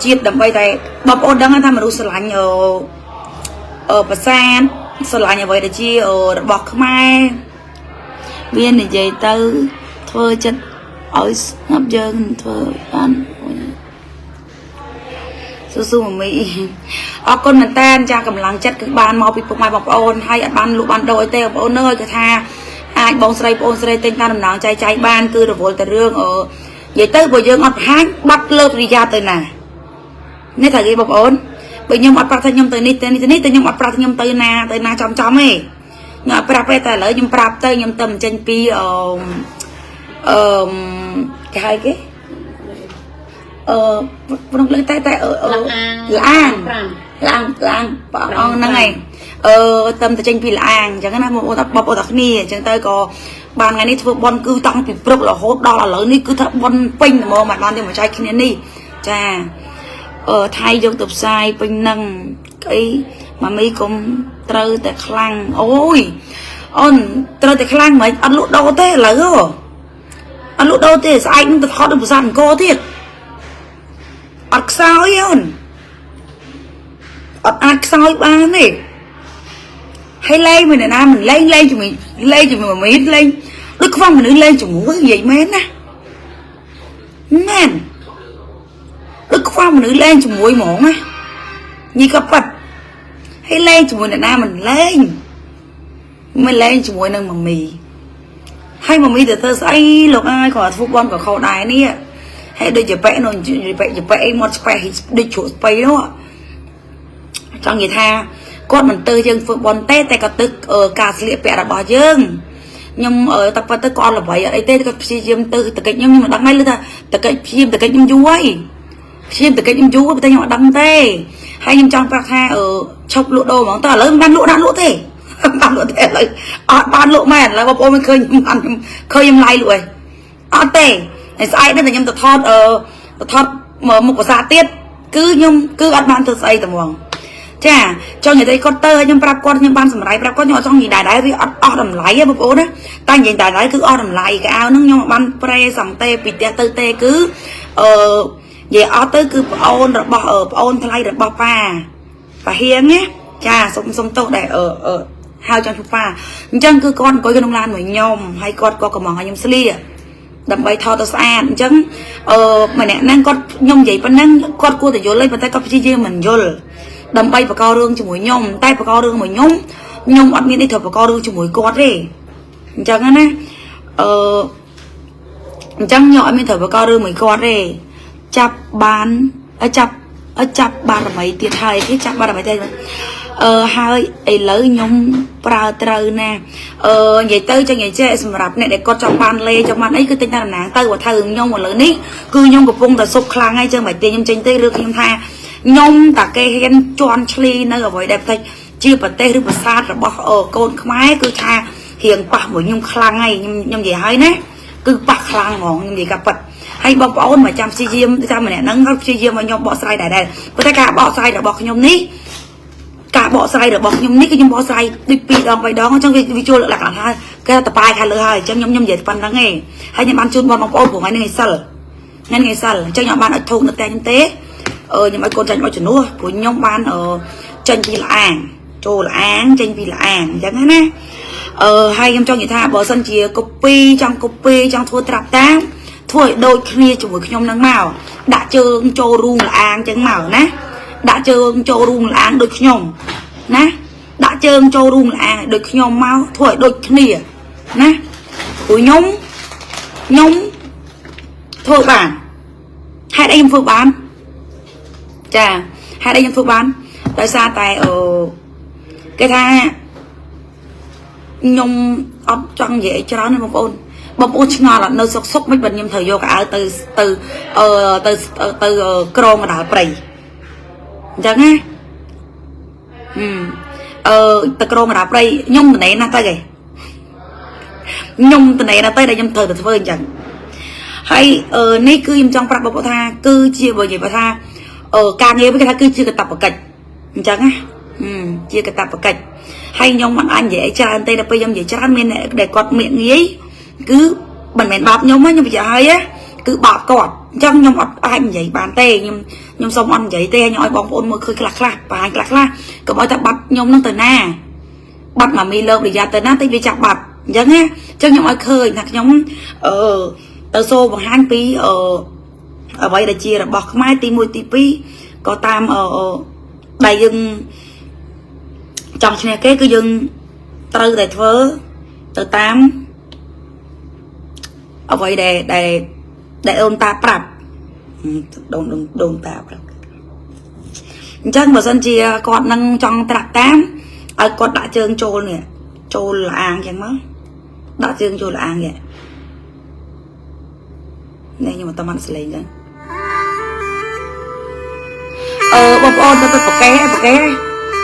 ជាតិដើម្បីតែបងប្អូនដឹងថាមនុស្សស្រឡាញ់អឺអឺប្រាសាទស្រឡាញ់អ្វីដែលជារបស់ខ្មែរវានិយាយទៅធ្វើចិត្តឲ្យស្ងប់យើងធ្វើបានស៊ូស៊ូម៉ាមីអរគុណមែនតើចាកម្លាំងចិត្តគឺបានមកពីពុកម៉ែបងប្អូនហើយអត់បានលក់បានដូរអីទេបងប្អូនអើយគឺថាអាចបងស្រីបងស្រីទិញតាមដំណងចែកចែកបានគឺរវល់តែរឿងអឺនិយាយទៅបើយើងអត់បង្ហាញបាត់លើករិយាទៅណានេះថាគេបងប្អូនបើខ្ញុំអត់ប្រាប់ថាខ្ញុំទៅនេះទៅនេះទៅនេះតែខ្ញុំអត់ប្រាប់ថាខ្ញុំទៅណាទៅណាចំចំទេខ្ញុំអត់ប្រាប់ទេតែឥឡូវខ្ញុំប្រាប់ទៅខ្ញុំទៅបញ្ចេញពីអឺអឺគេហៅគេអឺក្នុងលើតែតែអឺ លអាង លាង 5 លាងលាងបងអង្គហ្នឹងហើយអឺតំតែចេញពីលាងអញ្ចឹងណាបងប្អូនបងប្អូនទាំងគ្នាអញ្ចឹងទៅក៏បានថ្ងៃនេះធ្វើបន់គឺតាំងពីព្រឹករហូតដល់ឥឡូវនេះគឺថាបន់ពេញហ្មងមិនបានទេមកចែកគ្នានេះចាអឺថៃយកទៅផ្សាយពេញនឹងអីម៉ាមីកុំត្រូវតែខ្លាំងអូយអូនត្រូវតែខ្លាំងមិនអត់លក់ដូរទេឥឡូវអត់លក់ដូរទេស្អែកនឹងទៅថតនៅប្រាសាទអង្គរទៀតអត់ខ្សោយអូន អត់អាចខ្សោយបានទេហើយលេងមួយអ្នកណាមិនលេងលេងជាមួយលេងជាមួយម៉ាមីលេងដូចខ្វះមនុស្សលេងជាមួយនិយាយមែនណាមែនដូចខ្វះមនុស្សលេងជាមួយហ្មងណាញីក៏ប៉ាត់ហើយលេងជាមួយអ្នកណាមិនលេងមិនលេងជាមួយនឹងម៉ាមីហើយម៉ាមីទៅធ្វើស្អីលោកអើយគាត់ធ្វើបន់ក៏ខុសដែរនេះហើយដូចជាប៉ែនោះប៉ែជាប៉ែអីមាត់ស្ប៉ែដូចជ្រក់ស្ពៃនោះ ចង់និយាយថាគាត់មិនទៅយើងធ្វើបន់ទេតែក៏ទៅការស្លៀកពាក់របស់យើងខ្ញុំតែប៉ុន្តែគាត់ល្បីអត់អីទេគាត់ព្យាយាមទៅតកិច្ចខ្ញុំខ្ញុំមិនដឹងដែរឮថាតកិច្ចព្យាយាមតកិច្ចខ្ញុំយូរហើយព្យាយាមតកិច្ចខ្ញុំយូរតែខ្ញុំអត់ដឹងទេហើយខ្ញុំចង់ប្រាប់ថាអឺឈប់លក់ដូរហ្មងតើឥឡូវមិនបានលក់ដាក់លក់ទេមិនបានលក់ទេឥឡូវអត់បានលក់មែនឥឡូវបងប្អូនមិនឃើញខ្ញុំឃើញខ្ញុំឡាយលក់ឯងអត់ទេហើយស្អែកនេះតែខ្ញុំទៅថតអឺទៅថតមុខប្រាសាទទៀតគឺខ្ញុំគឺអត់បានធ្វើស្អីតែហ្មង ចាចង់និយាយគាត់ទៅឲ្យខ្ញុំប្រាប់គាត់ខ្ញុំបានសម្រេចប្រាប់គាត់ខ្ញុំអត់ចង់និយាយដែរដែរវាអត់អស់តម្លៃទេបងប្អូនណាតែនិយាយដែរដែរគឺអស់តម្លៃកៅអៅហ្នឹងខ្ញុំបានប្រេសង់ទេពីផ្ទះទៅទេគឺអឺនិយាយអត់ទៅគឺប្អូនរបស់ប្អូនថ្លៃរបស់ប៉ាប៉ាហៀងណាចាសុំសុំទោសដែលអឺអឺហៅចង់ជួបប៉ាអញ្ចឹងគឺគាត់អង្គុយក្នុងឡានមួយខ្ញុំហើយគាត់ក៏កំងឲ្យខ្ញុំស្លៀកដើម្បីថតទៅស្អាតអញ្ចឹងអឺម្នាក់ហ្នឹងគាត់ខ្ញុំនិយាយប៉ុណ្ណឹងគាត់គួរតែយល់ហើយប៉ុន្តែគាត់ព្យាយាមមិនយល់ដើម្បីបកករឿងជាមួយខ្ញុំតែបកករឿងមួយខ្ញុំខ្ញុំអត់មានអីត្រូវបកករឿងជាមួយគាត់ទេអញ្ចឹងណាអឺអញ្ចឹងខ្ញុំអត់មានត្រូវបកករឿងមួយគាត់ទេចាប់បានចាប់ចាប់បារមីទៀតហើយគេចាប់បារមីទៀតអឺហើយឥឡូវខ្ញុំប្រើត្រូវណាអឺនិយាយទៅចង់និយាយចេះសម្រាប់អ្នកដែលគាត់ចង់បានលេចង់បានអីគឺទិញតាមតំណាងទៅបើថារឿងខ្ញុំឥឡូវនេះគឺខ្ញុំកំពុងតែសុខខ្លាំងហើយចឹងមិនទេខ្ញុំចេញទេឬខ្ញុំថាខ្ញុំតាគេហ៊ានជន់ឈ្លីនៅអ្វីដែលផ្ទៃជាប្រទេសឬប្រាសាទរបស់កូនខ្មែរគឺថារៀងប៉ះមួយខ្ញុំខ្លាំងហើយខ្ញុំខ្ញុំនិយាយហើយណាគឺប៉ះខ្លាំងហ្មងខ្ញុំនិយាយកាពិតហើយបងប្អូនមកចាំព្យាយាមតាមម្នាក់ហ្នឹងគាត់ព្យាយាមឲ្យខ្ញុំបកស្រាយដែរដែរប៉ុន្តែការបកស្រាយរបស់ខ្ញុំនេះការបកស្រាយរបស់ខ្ញុំនេះគឺខ្ញុំបកស្រាយដូច2ដង3ដងអញ្ចឹងវាចូលលក្ខណៈថាគេតបាយខាងលើហើយអញ្ចឹងខ្ញុំខ្ញុំនិយាយប៉ុណ្្នឹងឯងហើយខ្ញុំបានជូនបងប្អូនព្រោះថ្ងៃនេះថ្ងៃសិលថ្ងៃនេះថ្ងៃសិលអញ្ចឹងខ្ញុំបានឲ្យធូបនៅផ្ទះខ្ញុំទេអឺខ្ញុំឲ្យកូនចាញ់មកជំនួសព្រោះខ្ញុំបានអឺចេញពីលាងចូលលាងចេញពីលាងអញ្ចឹងណាអឺហើយខ្ញុំចង់និយាយថាបើសិនជាកូពីចង់កូពីចង់ធ្វើត្រាប់តាមធ្វើឲ្យដូចគ្នាជាមួយខ្ញុំនឹងមកដាក់ជើងចូលរូងលាងអញ្ចឹងមកណាដាក់ជើងចូលរូងលាងដូចខ្ញុំណាដាក់ជើងចូលរូងលាងឲ្យដូចខ្ញុំមកធ្វើឲ្យដូចគ្នាណាព្រោះខ្ញុំខ្ញុំធ្វើបានហេតុអីខ្ញុំធ្វើបានចាហេតុអីខ្ញុំធ្វើបានដោយសារតែអឺគេថាខ្ញុំអត់ចង់និយាយអីច្រើនទេបងប្អូនបងប្អូនឆ្ងល់អត់នៅសុកសុកមិនបើខ្ញុំត្រូវយកកៅអៅទៅទៅអឺទៅទៅក្រងកដាលព្រៃអញ្ចឹងណាហឹមអឺទៅក្រងកដាលព្រៃខ្ញុំតនេណាស់ទៅគេខ្ញុំតនេណាស់ទៅដែលខ្ញុំត្រូវទៅធ្វើអញ្ចឹងហើយអឺនេះគឺខ្ញុំចង់ប្រាប់បងប្អូនថាគឺជាបើនិយាយថាអឺការងារវិញគេថាគឺជាកតបកិច្ចអញ្ចឹងណាជាកតបកិច្ចហើយខ្ញុំមិនអាចនិយាយច្រើនទេដល់ពេលខ្ញុំនិយាយច្រើនមានអ្នកដែលគាត់មៀកងាយគឺមិនមែនបាបខ្ញុំទេខ្ញុំបញ្ជាក់ហើយណាគឺបាបគាត់ អញ្ចឹងខ្ញុំអត់អាចនិយាយបានទេខ្ញុំខ្ញុំសូមអត់និយាយទេខ្ញុំឲ្យបងប្អូនមើលឃើញខ្លះខ្លះបង្ហាញខ្លះខ្លះកុំឲ្យតែបាត់ខ្ញុំនឹងទៅណាបាត់ម៉ាមីលើករយៈទៅណាតិចវាចាប់បាត់អញ្ចឹងណាអញ្ចឹងខ្ញុំឲ្យឃើញថាខ្ញុំអឺទៅសូបង្ហាញពីអឺអ្វីដែលជារបស់ខ្មែរទី1ទី2ក៏តាមអឺដែលយើងចង់ឈ្នះគេគឺយើងត្រូវតែធ្វើទៅតាមអ្វីដែលដែលដែលអូនតាប្រាប់ដូនដូនតាប្រាប់អញ្ចឹងបើសិនជាគាត់នឹងចង់ត្រាក់តាមឲ្យគាត់ដាក់ជើងចូលនេះចូលលាងអញ្ចឹងមកដាក់ជើងចូលលាងនេះនេះខ្ញុំអត់តាមសលេងចឹងអឺបងប្អូនទៅប្រកេប្រកេ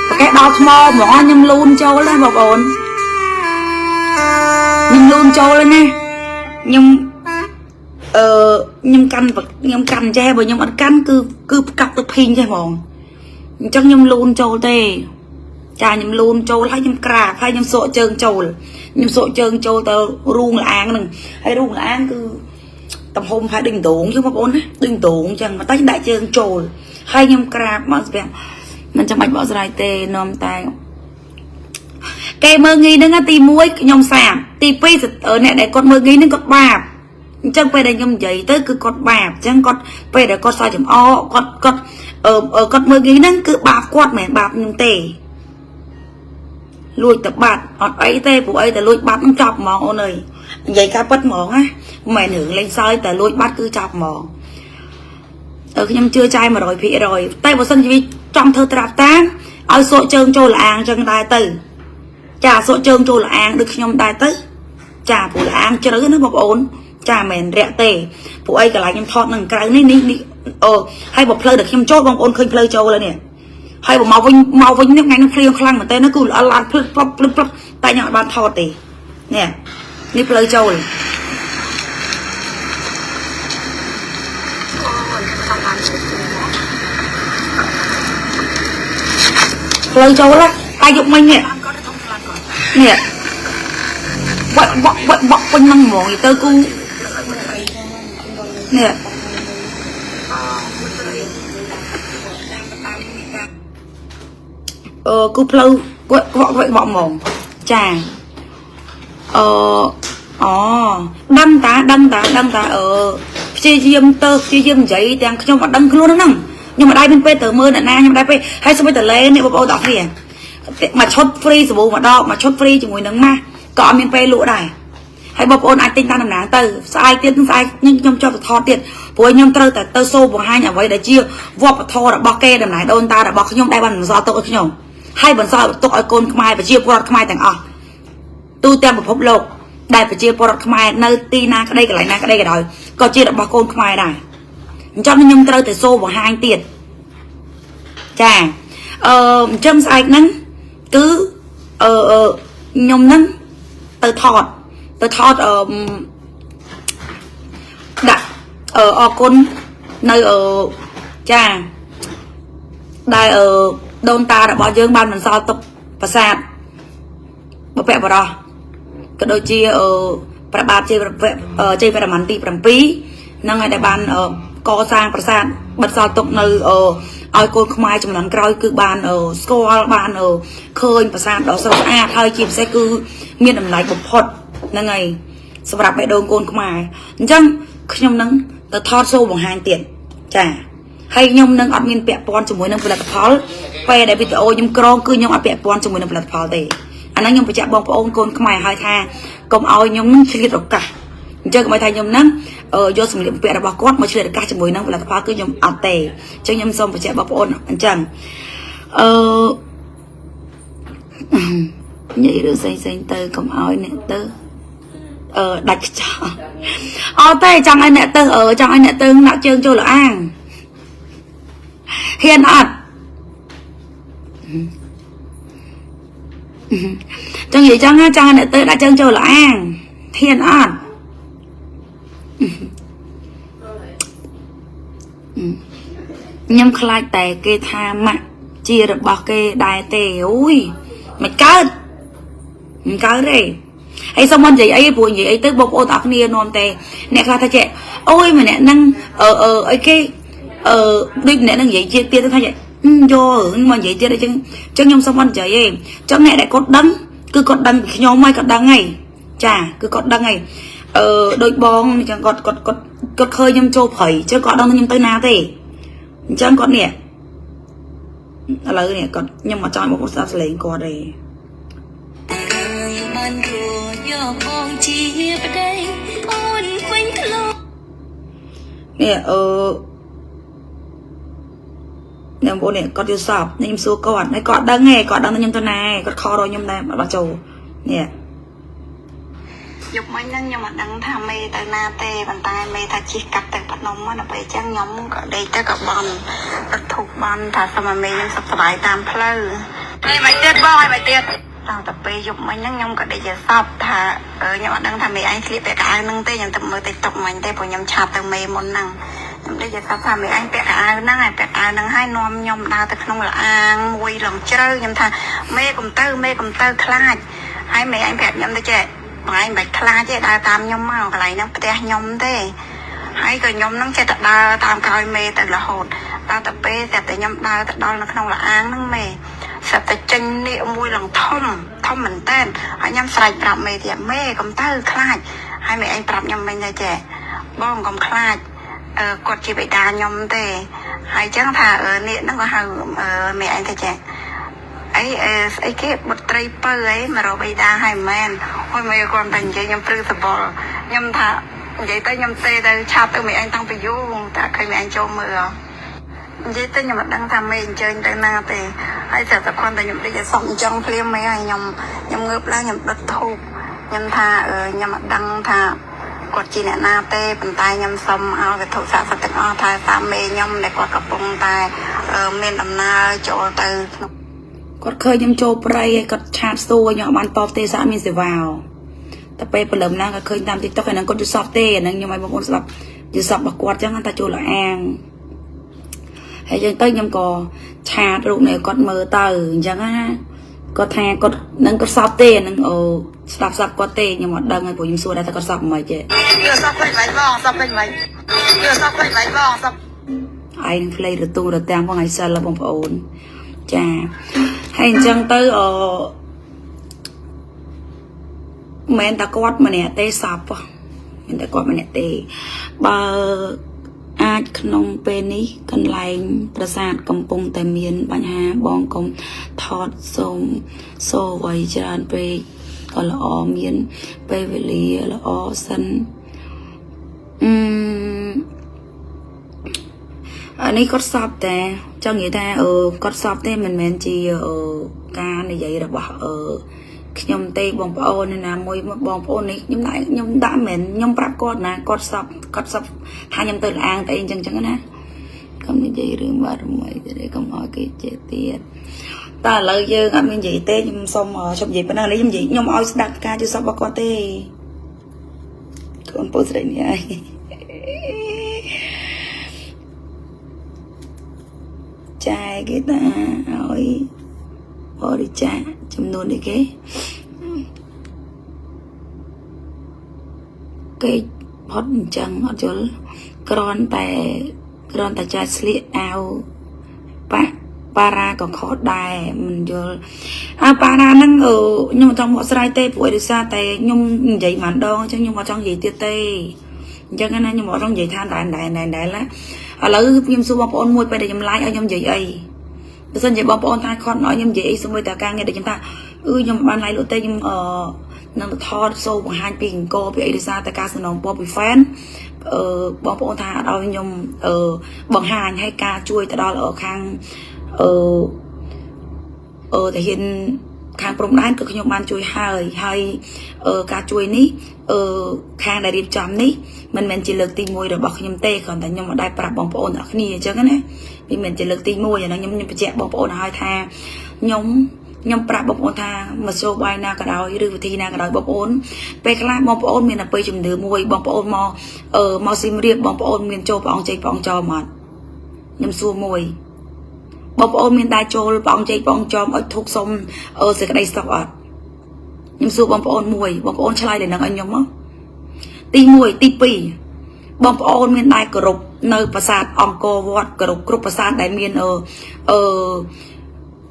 ប្រកេដល់ថ្មហ្មងខ្ញុំលូនចូលណាបងប្អូនខ្ញុំលូនចូលណាខ្ញុំអឺខ្ញុំកាន់ខ្ញុំកាន់ចេះបើខ្ញុំអត់កាន់គឺគឺផ្កាប់ទៅភីងចេះហ្មងអញ្ចឹងខ្ញុំលូនចូលទេចាខ្ញុំលូនចូលហើយខ្ញុំក្រាបហើយខ្ញុំសក់ជើងចូលខ្ញុំសក់ជើងចូលទៅរូងលាងហ្នឹងហើយរូងលាងគឺទំហំហើយដូចដងយូរបងប្អូនណាដូចដងអញ្ចឹងតែដាក់ជើងចូលហើយខ្ញុំក្រាបមកស្រាប់មិនចាំបាច់បកស្រាយទេនាំតែគេមើងងាយហ្នឹងទី1ខ្ញុំសាបទី2អ្នកដែលគាត់មើងងាយហ្នឹងគាត់បាបអញ្ចឹងពេលដែលខ្ញុំនិយាយទៅគឺគាត់បាបអញ្ចឹងគាត់ពេលដែលគាត់សើចំអកគាត់គាត់គាត់មើងងាយហ្នឹងគឺបាបគាត់មិនមែនបាបខ្ញុំទេលួចតែបាត់អត់អីទេព្រោះអីតែលួចបាត់ហ្នឹងចប់ហ្មងអូនអើយនិយាយការពិតហ្មងណាមិនមែនរឿងលេងសើចតែលួចបាត់គឺចប់ហ្មងអឺខ្ញុំជឿចាយ100%តែបើសិនជាវាចង់ធ្វើត្រាប់តាមឲ្យសក់ជើងចូលលាងចឹងដែរទៅចាសក់ជើងចូលលាងដូចខ្ញុំដែរទៅចាព្រោះលាងជ្រៅណាបងប្អូនចាមិនមែនរាក់ទេព្រោះអីកន្លែងខ្ញុំថតនឹងក្រៅនេះនេះនេះអូហើយបើផ្លូវដែលខ្ញុំចូលបងប្អូនឃើញផ្លូវចូលហើយនេះហើយបើមកវិញមកវិញនេះថ្ងៃនេះភ្លៀងខ្លាំងមែនតើគឺល្អឡានភ្លឹបភ្លឹបភ្លឹបភ្លឹបតែខ្ញុំអត់បានថតទេនេះនេះផ្លូវចូលផ្លូវចូលតែយកមិញនេះនេះបាក់បាក់បាក់បាក់ពេញហ្នឹងហ្មងទៅគូនេះអឺគូផ្លូវគាត់ក្វក់ក្វក់ក្វក់ហ្មងចាអឺអូដឹងតាដឹងតាដឹងតាអឺព្យាយាមទៅព្យាយាមនិយាយទាំងខ្ញុំអត់ដឹងខ្លួនហ្នឹងខ្ញុំមិនដែរមានពេលទៅមើលអ្នកណាខ្ញុំមិនដែរពេលហើយសូម្បីតលេនេះបងប្អូនទាំងគ្នាមួយឈុត free សាប៊ូមួយដបមួយឈុត free ជាមួយនឹងម៉ាស់ក៏អត់មានពេលលក់ដែរហើយបងប្អូនអាចទិញតាមតំណាងទៅស្អែកទៀតស្អែកខ្ញុំជាប់ទៅថតទៀតព្រោះខ្ញុំត្រូវតែទៅសូបង្ហាញអ្វីដែលជាវប្បធម៌របស់គេតំណែងដូនតារបស់ខ្ញុំដែលបានបន្សល់ទុកឲ្យខ្ញុំហើយបន្សល់ទុកឲ្យកូនខ្មែរប្រជាពលរដ្ឋខ្មែរទាំងអស់ទូទាំងពិភពលោកដែលប្រជាពលរដ្ឋខ្មែរនៅទីណាក្តីកន្លែងណាក្តីក៏ដោយក៏ជារបស់កូនខ្មែរដែរអញ្ចឹងខ្ញុំត្រូវតែសូបង្ហាញទៀតចាអឺអញ្ចឹងស្អែកហ្នឹងគឺអឺខ្ញុំហ្នឹងទៅថតទៅថតអឺដាក់អឺអរគុណនៅអឺចាដែលអឺដូនតារបស់យើងបានបន្សល់ទុកប្រាសាទបពបរោះក៏ដូចជាអឺព្រះបាទជ័យជ័យវរ្ម័នទី7ហ្នឹងហើយដែលបានកសាងប្រាសាទបន្សល់ទុកនៅឲ្យកូនខ្មែរចំនួនក្រោយគឺបានស្គាល់បានឃើញប្រាសាទដ៏ស្រស់ស្អាតហើយជាពិសេសគឺមានតម្លៃបំផុតហ្នឹងហើយសម្រាប់បេះដូងកូនខ្មែរអញ្ចឹងខ្ញុំនឹងទៅថតសូបង្ហាញទៀតចាហើយខ្ញុំនឹងអត់មានពាក់ព័ន្ធជាមួយនឹងផលិតផលពេលដែលវីដេអូខ្ញុំក្រងគឺខ្ញុំអត់ពាក់ព័ន្ធជាមួយនឹងផលិតផលទេអាហ្នឹងខ្ញុំបញ្ជាក់បងប្អូនកូនខ្មែរឲ្យថាកុំឲ្យខ្ញុំនឹងឆ្លៀតឱកាសអញ្ចឹងកុំឲ្យថាខ្ញុំនឹងយកសម្លៀកបំពាក់របស់គាត់មកឆ្លៀតឱកាសជាមួយនឹងផលិតផលគឺខ្ញុំអត់ទេអញ្ចឹងខ្ញុំសូមបញ្ជាក់បងប្អូនអញ្ចឹងអឺនិយាយរឿងផ្សេងផ្សេងទៅកុំឲ្យអ្នកទៅអឺដាច់ខ្ចោះអត់ទេចង់ឲ្យអ្នកទៅចង់ឲ្យអ្នកទៅដាក់ជើងចូលអាងហ៊ានអត់ចង់និយាយចង់ចង់ឲ្យអ្នកទៅដាក់ជើងចូលអាងហ៊ានអត់ខ្ញុំខ្លាចតែគេថាម៉ាក់ជារបស់គេដែរទេអូយមិនកើតមិនកើតទេ ហើយសុំមិននិយាយអីព្រោះនិយាយអីទៅបងប្អូនទាំងអស់គ្នានាំតែអ្នកខ្លះថាចេះអូយម្នាក់ហ្នឹងអឺអឺអីគេអឺដូចម្នាក់ហ្នឹងនិយាយជាទៀតទៅថាចេះយករឿងមកនិយាយទៀតអីចឹងចឹងខ្ញុំសុំមិននិយាយទេចឹងអ្នកដែលគាត់ដឹងគឺគាត់ដឹងពីខ្ញុំហើយគាត់ដឹងហើយចាគឺគាត់ដឹងហើយអឺដូចបងអញ្ចឹងគាត់គាត់គាត់គាត់ឃើញខ្ញុំចូលព្រៃចឹងគាត់ដឹងថាខ្ញុំទៅណាទេអញ្ចឹងគាត់នេះឥឡូវនេះគាត់ខ្ញុំមកចង់មកស្ដាប់សលេងគាត់ទេ បានរួយកបងជាប្តីអូនវិញខ្លួន នេះអឺអ្នកបងនេះគាត់យល់សពនេះខ្ញុំសួរគាត់ហើយគាត់ដឹងឯងគាត់ដឹងថាខ្ញុំទៅណាឯងគាត់ខលរកខ្ញុំដែរអត់ចូលនេះ យប់មិញហ្នឹងខ្ញុំអត់ដឹងថាមេទៅណាទេប៉ុន្តែមេថាជិះកាត់ទៅភ្នំហ្នឹងដល់ពេលអញ្ចឹងខ្ញុំក៏ដេកទៅក៏បន់រត់ធូបបន់ថាសុំឲ្យមេខ្ញុំសុខសប្បាយតាមផ្លូវ ហើយមិនទៀតបងហើយមិនទៀត ដល់តែពេលយប់មិញហ្នឹងខ្ញុំក៏ដេកយល់សពថាអឺខ្ញុំអត់ដឹងថាមេឯងស្លៀកពាក់កៅអៅហ្នឹងទេខ្ញុំទៅមើល TikTok មិញទេព្រោះខ្ញុំឆាតទៅមេមុនហ្នឹងខ្ញុំដេកយល់សពថាមេឯងពាក់កៅអៅហ្នឹងហើយពាក់កៅអៅហ្នឹងហើយនាំខ្ញុំដើរទៅក្នុងលអាងមួយឡងជ្រៅខ្ញុំថាមេកុំទៅមេកុំទៅខ្លាចហើយមេឯងប្រាប់ខ្ញុំទៅចេះបងឯងមិនបាច់ខ្លាចទេដើរតាមខ្ញុំមកកន្លែងហ្នឹងផ្ទះខ្ញុំទេហើយក៏ខ្ញុំហ្នឹងចេះតែដើរតាមក្រោយមេទៅរហូតដល់តែពេលតែតែខ្ញុំដើរទៅដល់នៅក្នុងលអាងហ្នឹងមេស្រាប់តែចេញនាគមួយឡើងធំធំមែនតើហើយខ្ញុំស្រែកប្រាប់មេទៀតមេកុំទៅខ្លាចហើយមេឯងប្រាប់ខ្ញុំវិញថាចេះបងកុំខ្លាចអឺគាត់ជាបិតាខ្ញុំទេហើយអញ្ចឹងថាអឺនាគហ្នឹងក៏ហៅអឺមេឯងថាចេះ អីអឺស្អីគេបុត្រីពៅអីមករកបៃតាហើយមិនមែនហើយមេគាត់តែនិយាយខ្ញុំព្រឺសបល់ខ្ញុំថានិយាយទៅខ្ញុំទេទៅឆាតទៅមេឯងតាំងពីយូរតែឃើញមេឯងចូលមើលនិយាយទៅខ្ញុំមិនដឹងថាមេអញ្ជើញទៅណាទេហើយស្រាប់តែគាត់តែខ្ញុំដេកឲ្យសក់អញ្ចឹងភ្លាមមេហើយខ្ញុំខ្ញុំងើបឡើងខ្ញុំដុតធូបខ្ញុំថាអឺខ្ញុំមិនដឹងថាគាត់ជាអ្នកណាទេប៉ុន្តែខ្ញុំសូមឲ្យវត្ថុស័ក្តិសិទ្ធិទាំងអស់ថាតាមមេខ្ញុំដែលគាត់កំពុងតែអឺមានដំណើរចូលទៅក្នុង គាត់ឃើញខ្ញុំចូលព្រៃហើយគាត់ឆាតសួរខ្ញុំអត់បានតបទេសាមានសេវាតែពេលព្រលឹមណាគាត់ឃើញតាម TikTok ហើយហ្នឹងគាត់យល់សពទេអាហ្នឹងខ្ញុំឲ្យបងប្អូនស្ដាប់យល់សពរបស់គាត់ចឹងថាចូលលអាងហើយចឹងទៅខ្ញុំក៏ឆាតរូបនេះឲ្យគាត់មើលទៅអញ្ចឹងណាគាត់ថាគាត់នឹងគាត់សពទេអាហ្នឹងអូស្ដាប់ស្ដាប់គាត់ទេខ្ញុំអត់ដឹងហើយព្រោះខ្ញុំសួរដែរថាគាត់សពមិនទេ យល់សពពេញមិនបងសពពេញមិនយល់សពពេញមិនបងសព ឯងផ្លេរទូរទាំងបងឲ្យសិលបងប្អូនចាហើយអញ្ចឹងទៅអមិនតែគាត់ម្នាក់ទេសពមិនតែគាត់ម្នាក់ទេបើអាចក្នុងពេលនេះកន្លែងប្រាសាទកំពុងតែមានបញ្ហាបងកុំថតសូមសូវ័យច្រើនពេកក៏ល្អមានពេលវេលាល្អសិនអឺ អានេះគាត់សពតែចង់និយាយថាអឺគាត់សពទេមិនមែនជាអឺការនិយាយរបស់អឺខ្ញុំទេបងប្អូនណាមួយបងប្អូននេះខ្ញុំដាក់ខ្ញុំដាក់មិនខ្ញុំប្រាប់គាត់ណាគាត់សពគាត់សពថាខ្ញុំទៅលាងទៅអីអញ្ចឹងអញ្ចឹងណាកុំនិយាយរឿងបារមីទេកុំឲ្យគេចេះទៀតតែឥឡូវយើងអត់មាននិយាយទេខ្ញុំសុំជប់និយាយប៉ុណ្ណឹងនេះខ្ញុំនិយាយខ្ញុំឲ្យស្ដាប់ការយល់សពរបស់គាត់ទេកូនប្រុសស្រីនេះហើយ ចែកគេតាឲ្យបរិច្ចាគចំនួននេះគេគេផុតអញ្ចឹងអត់យល់គ្រាន់តែគ្រាន់តែចែកស្លៀកអាវប៉ាប៉ារ៉ាក៏ខុសដែរមិនយល់អាប៉ារ៉ាហ្នឹងអឺខ្ញុំអត់ចង់បកស្រាយទេព្រោះដោយសារតែខ្ញុំនិយាយម្ដងអញ្ចឹងខ្ញុំអត់ចង់និយាយទៀតទេអញ្ចឹងណាខ្ញុំអត់ចង់និយាយថាដែរដែរដែរដែរណាឥឡូវខ្ញុំសួរបងប្អូនមួយពេលដែលខ្ញុំ live ឲ្យខ្ញុំនិយាយអីបើសិនជាបងប្អូនថាខត់ឲ្យខ្ញុំនិយាយអីសូម្បីតែការងារដែលខ្ញុំថាអឺខ្ញុំមិនបាន live លក់ទេខ្ញុំអឺនឹងទៅថតសូបង្ហាញពីអង្គពីអីដោយសារតែការសំណងពណ៌ពី fan អឺបងប្អូនថាអត់ឲ្យខ្ញុំអឺបង្ហាញឲ្យការជួយទៅដល់ខាងអឺអឺតាហ៊ានខាងព្រំដែនក៏ខ្ញុំបានជួយហើយហើយអឺការជួយនេះអឺខាងដែលរៀបចំនេះមិនមែនជាលើកទី1របស់ខ្ញុំទេគ្រាន់តែខ្ញុំមិនដែលប្រាប់បងប្អូនទាំងគ្នាអញ្ចឹងណាវាមិនមែនជាលើកទី1អាហ្នឹងខ្ញុំខ្ញុំបញ្ជាក់បងប្អូនឲ្យថាខ្ញុំខ្ញុំប្រាប់បងប្អូនថាមធ្យោបាយណាក៏ដោយឬវិធីណាក៏ដោយបងប្អូនពេលខ្លះបងប្អូនមានអបិយជំនឿមួយបងប្អូនមកអឺមកស៊ីមរៀបបងប្អូនមានចូលព្រះអង្គជ័យព្រះអង្គចោមអត់ខ្ញុំសួរមួយបងប្អូនមានដែរចូលព្រះអង្គជ័យព្រះអង្គចោមឲ្យធុកសុំអឺសេចក្តីសុខអត់ ខ្ញុំសួរបងប្អូនមួយបងប្អូនឆ្លើយលើនឹងឲ្យខ្ញុំមកទី1ទី2បងប្អូនមានដែរគោរពនៅប្រាសាទអង្គរវត្តគោរពគ្រប់ប្រាសាទដែលមានអឺអឺ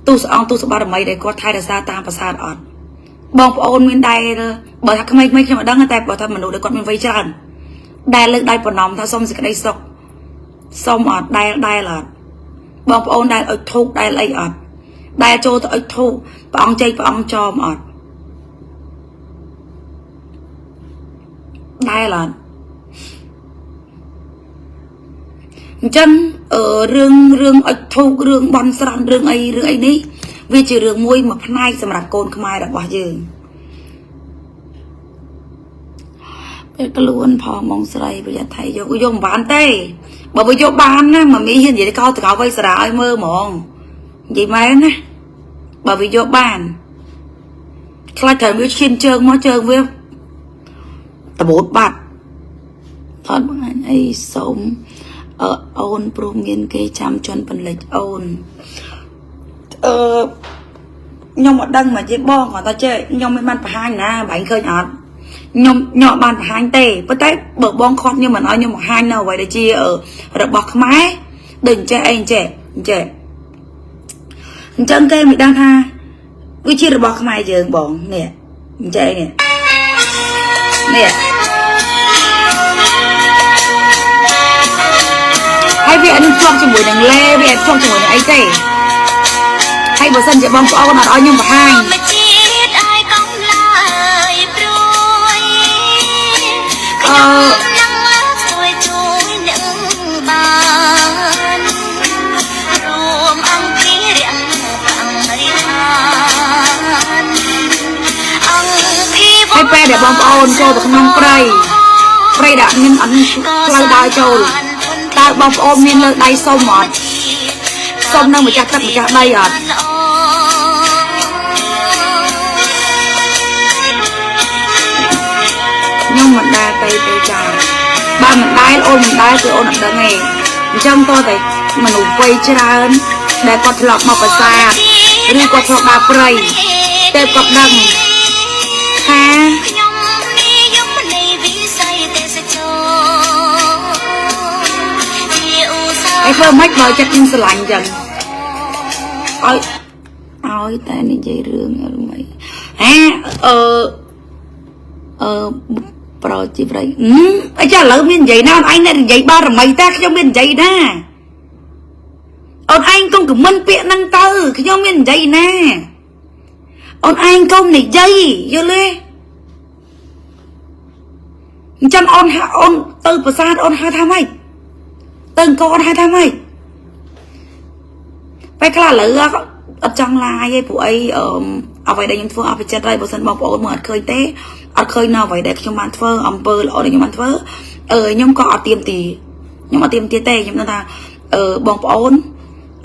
ទូសអង្គទូសបារមីដែលគាត់ថែរក្សាតាមប្រាសាទអត់បងប្អូនមានដែរបើថាក្មេងៗខ្ញុំអត់ដឹងទេតែបើថាមនុស្សដែលគាត់មានវ័យច្រើនដែលលើកដៃប្រណម្យថាសុំសេចក្តីសុខសុំអត់ដែលដែលអត់បងប្អូនដែលអុជធូបដែលអីអត់ដែលចូលទៅអុជធូបព្រះអង្គជ័យព្រះអង្គចោមអត់ដែលអត់អញ្ចឹងអឺរឿងរឿងអុជធូបរឿងបន់ស្រន់រឿងអីរឿងអីនេះវាជារឿងមួយមួយផ្នែកសម្រាប់កូនខ្មែររបស់យើងពេលខ្លួនផងបងស្រីប្រយ័ត្នថៃយកយកមិនបានទេបើវាយកបានណាមមីហ៊ាននិយាយកោតកោវៃសារ៉ាឲ្យមើលហ្មងនិយាយមែនណាបើវាយកបានខ្លាចត្រូវវាឈានជើងមកជើងវាតបូតបាត់ថតបង្ហាញអីសុំអឺអូនព្រោះមានគេចាំជន់ពលិចអូនអឺខ្ញុំអត់ដឹងមកជាបងគាត់ថាចេះខ្ញុំមិនបានបង្ហាញណាបែងឃើញអត់ខ្ញុំខ្ញុំអត់បានបង្ហាញទេប៉ុន្តែបើបងខត់ខ្ញុំមិនឲ្យខ្ញុំបង្ហាញនៅអ្វីដែលជារបស់ខ្មែរដូចអញ្ចេះអីអញ្ចេះអញ្ចេះអញ្ចឹងគេមិនដឹងថាវាជារបស់ខ្មែរយើងបងនេះអញ្ចេះនេះនេះហើយវាអត់ជាប់ជាមួយនឹងលេវាអត់ជាប់ជាមួយនឹងអីទេហើយបើសិនជាបងប្អូនអត់ឲ្យខ្ញុំបង្ហាញ ធម្មជាតិឲ្យកុំឡើយព្រួយ អឺ ខ្ញុំនឹងលើកជួយជួយនឹងបានរួមអង្គភិរៈបរិហានអង្គភិវ ហើយពេលដែលបងប្អូនចូលទៅក្នុងព្រៃព្រៃដែលអត់មានអត់មានផ្លូវដើរចូលតើបងប្អូនមានលើកដៃសុំអត់សុំនឹងម្ចាស់ទឹកម្ចាស់ដីអត់ខ្ញុំមិនដែលទៅទេចាបើមិនដែលអូនមិនដែលគឺអូនអត់ដឹងទេអញ្ចឹងតើតែមនុស្សវ័យច្រើនដែលគាត់ធ្លាប់មកប្រាសាទឬគាត់ធ្លាប់ដើរព្រៃតែគាត់ដឹងថា ខ្ញុំនិយមនៃវិស័យទេសចរជាឧស្សា ហើយធ្វើម៉េចបើចិត្តខ្ញុំស្រឡាញ់អញ្ចឹងឲ្យឲ្យតែនិយាយរឿងអីមិនហាអឺអឺប្រជាប្រិយអឺអីចាឥឡូវមាននិយាយណាអូនឯងអ្នកនិយាយបារមីតាខ្ញុំមាននិយាយណាអូនឯងកុំខមមិនពាក្យហ្នឹងទៅខ្ញុំមាននិយាយណាអូនឯងកុំនិយាយយល់ទេអញ្ចឹងអូនហៅអូនទៅប្រាសាទអូនហៅថាម៉េចទៅអង្គរអូនហៅថាម៉េចពេលខ្លះឥឡូវអត់ចង់ឡាយទេព្រោះអីអឺអ្វីដែលខ្ញុំធ្វើអស់ពីចិត្តហើយបើសិនបងប្អូនមើលអត់ឃើញទេអត់ឃើញនៅអ្វីដែលខ្ញុំបានធ្វើអំពើល្អដែលខ្ញុំបានធ្វើអឺខ្ញុំក៏អត់ទៀមទីខ្ញុំអត់ទៀមទីទេខ្ញុំដឹងថាអឺបងប្អូន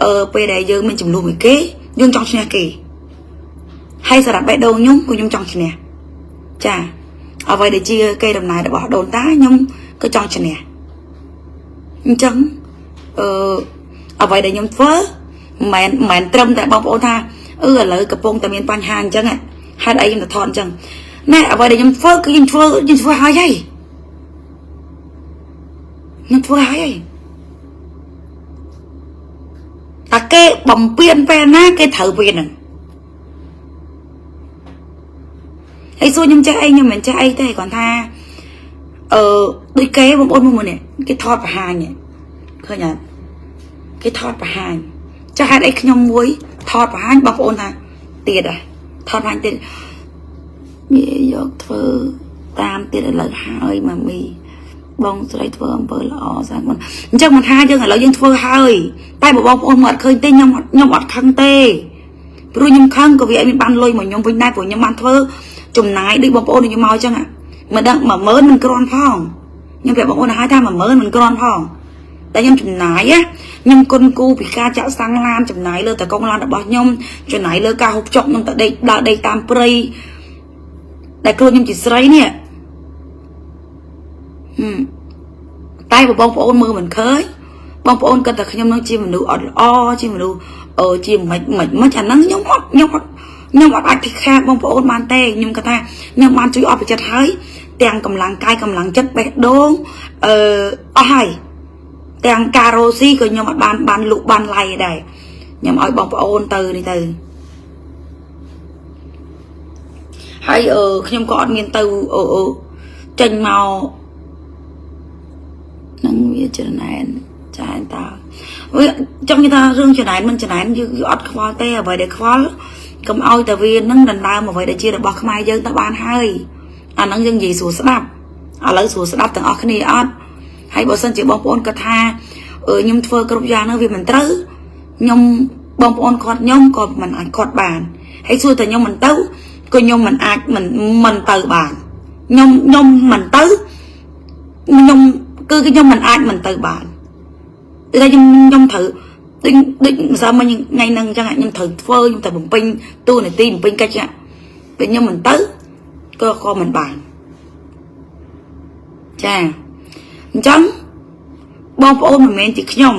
អឺពេលដែលយើងមានចំនួនមួយគេយើងចង់ឈ្នះគេហើយសម្រាប់បេះដូងខ្ញុំគឺខ្ញុំចង់ឈ្នះចាអ្វីដែលជាកេរដំណែលរបស់ដូនតាខ្ញុំក៏ចង់ឈ្នះអញ្ចឹងអឺអ្វីដែលខ្ញុំធ្វើមិនមែនត្រឹមតែបងប្អូនថាអឺឥឡូវកំពុងតែមានបញ្ហាអញ្ចឹងហេតុអីខ្ញុំទៅថតអញ្ចឹងណែអ្វីដែលខ្ញុំធ្វើគឺខ្ញុំធ្វើខ្ញុំធ្វើហើយហើយខ្ញុំធ្វើហើយហើយតែគេបំពេញពេលណាគេត្រូវពេលហ្នឹងហើយសួរខ្ញុំចេះអីខ្ញុំមិនចេះអីទេគ្រាន់ថាអឺដូចគេបងប្អូនមួយនេះគេថតបង្ហាញឃើញអត់គេថតបង្ហាញចាស់ហេតុអីខ្ញុំមួយថតបង្ហាញបងប្អូនថាទៀតហ៎ថតបង្ហាញទៀតវាយកធ្វើតាមទៀតឥឡូវហើយម៉ាមីបងស្រីធ្វើអំពើល្អសាមុនអញ្ចឹងមិនថាយើងឥឡូវយើងធ្វើហើយតែបើបងប្អូនមកអត់ឃើញទេខ្ញុំខ្ញុំអត់ខឹងទេព្រោះខ្ញុំខឹងក៏វាអត់មានបានលុយមកខ្ញុំវិញដែរព្រោះខ្ញុំបានធ្វើចំណាយដូចបងប្អូនខ្ញុំមកអញ្ចឹងមិនដឹង10000មិនគ្រាន់ផងខ្ញុំប្រាប់បងប្អូនឲ្យថា10000មិនគ្រាន់ផងតែខ្ញុំចំណាយណាខ្ញុំគុណគូពីការចាក់សាំងឡានចំណាយលើតកងឡានរបស់ខ្ញុំចំណាយលើការហូបចុកខ្ញុំទៅដេកដើរដេកតាមព្រៃដែលខ្លួនខ្ញុំជាស្រីនេះតែបើបងប្អូនមើលមិនឃើញបងប្អូនគិតថាខ្ញុំនឹងជាមនុស្សអត់ល្អជាមនុស្សអឺជាមិនមិនមិនអាហ្នឹងខ្ញុំអត់ខ្ញុំអត់ ខ្ញុំអត់អាចធីខាបងប្អូនបានទេខ្ញុំគាត់ថាខ្ញុំបានជួយអស់ពីចិត្តហើយទាំងកម្លាំងកាយកម្លាំងចិត្តបេះដូងអឺអស់ហើយទាំងការរ៉ូស៊ីក៏ខ្ញុំអត់បានបានលុបានឡៃដែរខ្ញុំឲ្យបងប្អូនទៅនេះទៅហើយអឺខ្ញុំក៏អត់មានទៅអឺចេញមកនឹងវាចំណែនចាតើវាចង់និយាយថារឿងចំណែនមិនចំណែនយើងអត់ខ្វល់ទេអ្វីដែលខ្វល់កុំឲ្យតែវានឹងដណ្ដើមអ្វីដែលជារបស់ខ្មែរយើងទៅបានហើយអាហ្នឹងយើងនិយាយស្រួលស្ដាប់ឥឡូវស្រួលស្ដាប់ទាំងអស់គ្នាអត់ហើយបើសិនជាបងប្អូនគាត់ថាខ្ញុំធ្វើគ្រប់យ៉ាងហ្នឹងវាមិនត្រូវខ្ញុំបងប្អូនគាត់ខ្ញុំក៏មិនអាចគាត់បានហើយសួរតែខ្ញុំមិនទៅក៏ខ្ញុំមិនអាចមិនមិនទៅបានខ្ញុំខ្ញុំមិនទៅខ្ញុំគឺខ្ញុំមិនអាចមិនទៅបានតែខ្ញុំខ្ញុំត្រូវដូចដូចម្សិលមិញថ្ងៃហ្នឹងអញ្ចឹងខ្ញុំត្រូវធ្វើខ្ញុំត្រូវបំពេញតួនាទីបំពេញកិច្ចពេលខ្ញុំមិនទៅក៏ក៏មិនបានចាអញ្ចឹងបងប្អូនមិនមែនជាខ្ញុំ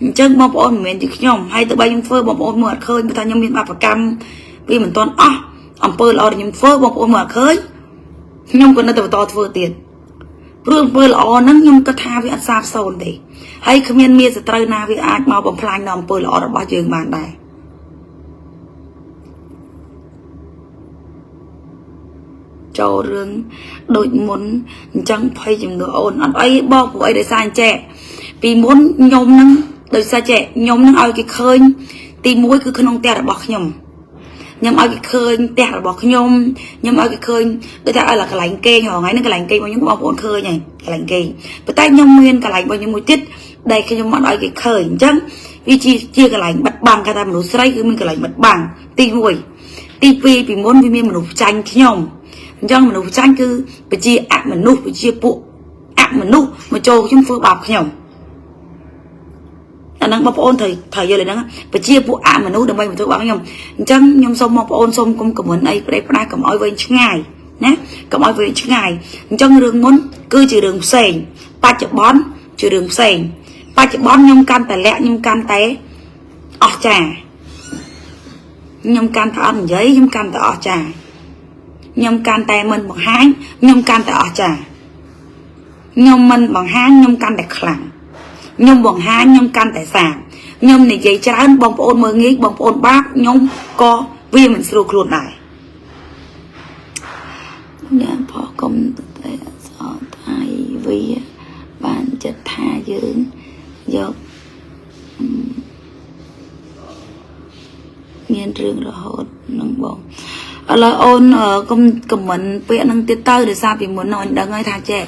អញ្ចឹងបងប្អូនមិនមែនជាខ្ញុំហើយទៅបីខ្ញុំធ្វើបងប្អូនមើលអត់ឃើញព្រោះថាខ្ញុំមានបាបកម្មវាមិនទាន់អស់អំពើល្អដែលខ្ញុំធ្វើបងប្អូនមើលអត់ឃើញខ្ញុំក៏នៅតែបន្តធ្វើទៀតព្រោះអំពើល្អហ្នឹងខ្ញុំគិតថាវាអត់សាបសូន្យទេហើយគ្មានមានសត្រូវណាវាអាចមកបំផ្លាញដល់អំពើល្អរបស់យើងបានដែរចូលរឿងដូចមុនអញ្ចឹងភ័យជំនួសអូនអត់អីបងព្រោះអីដោយសារអញ្ចេះពីមុនខ្ញុំនឹងដោយសារចេះខ្ញុំនឹងឲ្យគេឃើញទី1គឺក្នុងផ្ទះរបស់ខ្ញុំខ្ញុំឲ្យគេឃើញផ្ទះរបស់ខ្ញុំខ្ញុំឲ្យគេឃើញដូចថាឲ្យកន្លែងគេងរាល់ថ្ងៃហ្នឹងកន្លែងគេងរបស់ខ្ញុំបងប្អូនឃើញហើយកន្លែងគេងប៉ុន្តែខ្ញុំមានកន្លែងរបស់ខ្ញុំមួយទៀតដែលខ្ញុំអត់ឲ្យគេឃើញអញ្ចឹងវាជាជាកន្លែងបិទបាំងគេថាមនុស្សស្រីគឺមានកន្លែងបិទបាំងទី1ទី2ពីមុនវាមានមនុស្សចាញ់ខ្ញុំអញ្ចឹងមនុស្សចាញ់គឺពជាអមនុស្សពជាពួកអមនុស្សមកចូលខ្ញុំធ្វើបាបខ្ញុំអាហ្នឹងបងប្អូនត្រូវត្រូវយល់ហ្នឹងពជាពួកអមនុស្សដើម្បីមកធ្វើបាបខ្ញុំអញ្ចឹងខ្ញុំសូមបងប្អូនសូមកុំខមមិនអីប្រេះផ្ដាស់កុំឲ្យវែងឆ្ងាយណាកុំឲ្យវែងឆ្ងាយអញ្ចឹងរឿងមុនគឺជារឿងផ្សេងបច្ចុប្បន្នជារឿងផ្សេងបច្ចុប្បន្នខ្ញុំកាន់តែលាក់ខ្ញុំកាន់តែអស្ចារ្យខ្ញុំកាន់តែអត់និយាយខ្ញុំកាន់តែអស្ចារ្យខ្ញុំកាន់តែមិនបង្ហាញខ្ញុំកាន់តែអស្ចារ្យខ្ញុំមិនបង្ហាញខ្ញុំកាន់តែខ្លាំងខ្ញុំបង្ហាញខ្ញុំកាន់តែសាបខ្ញុំនិយាយច្រើនបងប្អូនមើលងាយបងប្អូនបាបខ្ញុំក៏វាមិនស្រួលខ្លួនដែរញ៉ាំផកុំតែអត់ថៃវាបានចិត្តថាយើងយកមានរឿងរហូតនឹងបងឥឡូវអូនកុំខមមិនពាក្យនឹងទៀតទៅដោយសារពីមុនអូនដឹងហើយថាចេះ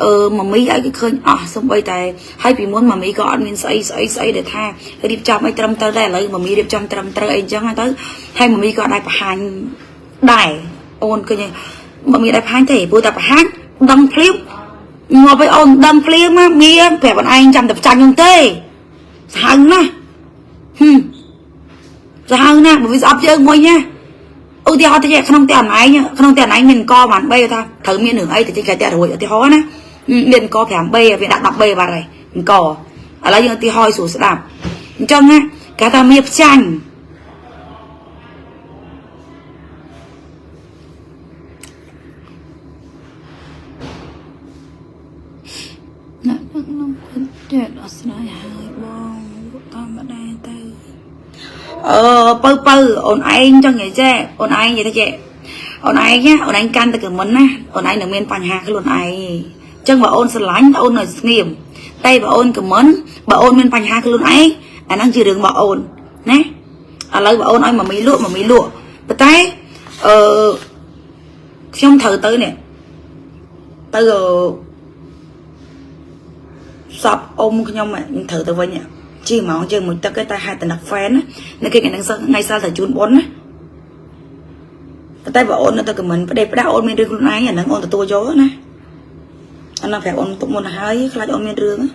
អឺម៉ាមីឲ្យគេឃើញអស់សំបីតែហើយពីមុនម៉ាមីក៏អត់មានស្អីស្អីស្អីដែលថារៀបចំអីត្រឹមត្រូវដែរឥឡូវម៉ាមីរៀបចំត្រឹមត្រូវអីចឹងទៅហើយម៉ាមីក៏ដែរបង្ហាញដែរអូនឃើញម៉ាមីដែរបង្ហាញទេព្រោះតែបង្ហាញដឹងភ្លាមងាប់ឲ្យអូនដឹងភ្លាមណាមានប្រាប់អូនឯងចាំតែផ្ចាញ់ខ្ញុំទេសាហាវណាស់ហឹមសាហាវណាស់បើវាស្អប់យើងមួយណាឧទាហរណ៍ទៅក្នុងផ្ទះអនឯងក្នុងផ្ទះអនឯងមានអង្គប្រហែល3ថាត្រូវមានរឿងអីទៅចេញក្រៅផ្ទះរួចឧទាហរណ៍ណាមានអង្គ 5B វាដាក់ 10B បាត់ហើយអង្គឥឡូវយើងឧទាហរណ៍ឲ្យស្រួលស្ដាប់អញ្ចឹងណាគេថាមានផ្ចាញ់ណាខ្ញុំគិតចេះដោះស្រាយហើយបងធម្មតាទៅអឺពៅពៅអូនឯងចង់និយាយចេះអូនឯងនិយាយថាចេះអូនឯងណាអូនឯងកាន់តែកមិនណាអូនឯងនឹងមានបញ្ហាខ្លួនឯងអញ្ចឹងបើអូនស្រឡាញ់អូននៅស្ងៀមតែបើអូនកមិនបើអូនមានបញ្ហាខ្លួនឯងអាហ្នឹងជារឿងរបស់អូនណាឥឡូវបើអូនឲ្យម៉ាមីលក់ម៉ាមីលក់ប៉ុន្តែអឺខ្ញុំត្រូវទៅនេះទៅសពអ៊ំខ្ញុំខ្ញុំត្រូវទៅវិញជិះហ្មងជើងមួយទឹកឯតែហេតុតែនឹកហ្វេនណាគេនឹងថ្ងៃសិលតែជូនបុណ្យណាតែបើអូននៅតែខមមិនផ្ដេសផ្ដាស់អូនមានរឿងខ្លួនឯងអាហ្នឹងអូនទទួលយកណាអាហ្នឹងប្រាប់អូនទុកមុនហើយខ្លាចអូនមានរឿងណា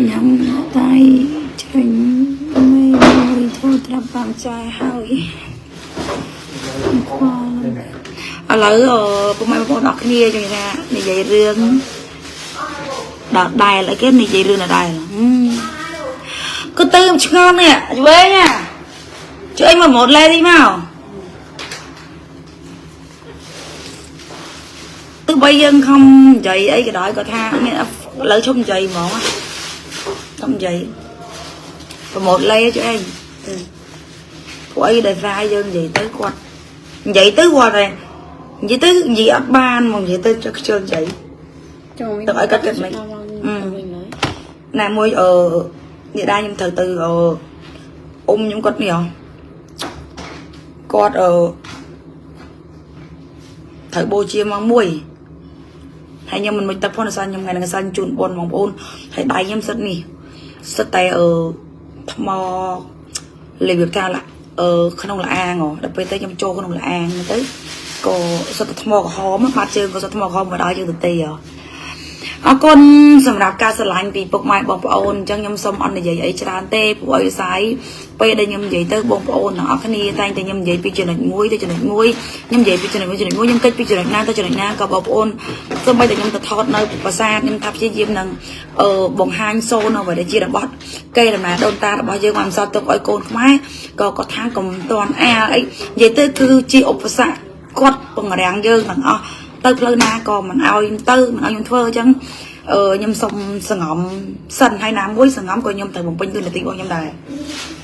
ញ៉ាំដៃច្រេញមេមួយធ្វើត្រាប់បានចាយហើយខ្វល់ឥឡូវអឺពុកម៉ែបងប្អូនអរគ្នាចឹងថានិយាយរឿងដដែលអីគេនិយាយរឿងដដែលហឹមក៏ទៅឆ្ងល់នេះឆ្វេងណាជួយមកម៉ូតលេទីមកទោះបីយើងខំនិយាយអីក៏ដោយក៏ថាមានឥឡូវឈប់និយាយហ្មងខំនិយាយប្រម៉ូតលេជួយឯងព្រោះអីដែលសារយើងនិយាយទៅគាត់និយាយទៅគាត់តែនិយាយទៅនិយាយអត់បានហ្មងនិយាយទៅចុះខ្ជិលនិយាយ ចូល ទៅឲ្យគាត់គិតមិន អឺវិញឡើយ ណាមួយអឺនេះដែរខ្ញុំត្រូវទៅអឺអ៊ំខ្ញុំគាត់នេះហ៎គាត់អឺត្រូវបូជាមកមួយហើយខ្ញុំមិនមិនទឹកផងដោយសារខ្ញុំថ្ងៃហ្នឹងសាញ់ជូនបុណ្យបងប្អូនហើយដៃខ្ញុំសិតនេះសិតតែអឺថ្មរបៀបថាឡាអឺក្នុងលាងហ៎ដល់ពេលទៅខ្ញុំចូលក្នុងលាងហ្នឹងទៅក៏សិតតែថ្មក្រហមបាត់ជើងក៏សិតថ្មក្រហមមកដល់យើងទៅទេហ៎ អរគុណសម្រាប់ការស្រឡាញ់ពីពុកម៉ែបងប្អូនអញ្ចឹងខ្ញុំសូមអត់និយាយអីច្រើនទេព្រោះអីស្អីពេលដែលខ្ញុំនិយាយទៅបងប្អូនទាំងអស់គ្នាតែងតែខ្ញុំនិយាយពីចំណុចមួយទៅចំណុចមួយខ្ញុំនិយាយពីចំណុចមួយចំណុចមួយខ្ញុំគិតពីចំណុចណាទៅចំណុចណាក៏បងប្អូនសូម្បីតែខ្ញុំទៅថតនៅប្រាសាទខ្ញុំថាព្យាយាមនឹងអឺបង្ហាញសូនអ្វីដែលជារបស់កេរដំណែលដូនតារបស់យើងបានសល់ទុកឲ្យកូនខ្មែរក៏គាត់ថាកុំតាន់អាលអីនិយាយទៅគឺជាឧបសគ្គគាត់ពង្រាំងយើងទាំងអស់ទៅផ្លូវណាក៏មិនឲ្យទៅមិនឲ្យខ្ញុំធ្វើអញ្ចឹងអឺខ្ញុំសុំសងំសិនហើយណាមួយសងំក៏ខ្ញុំត្រូវបំពេញតួនាទីរបស់ខ្ញុំដែរ។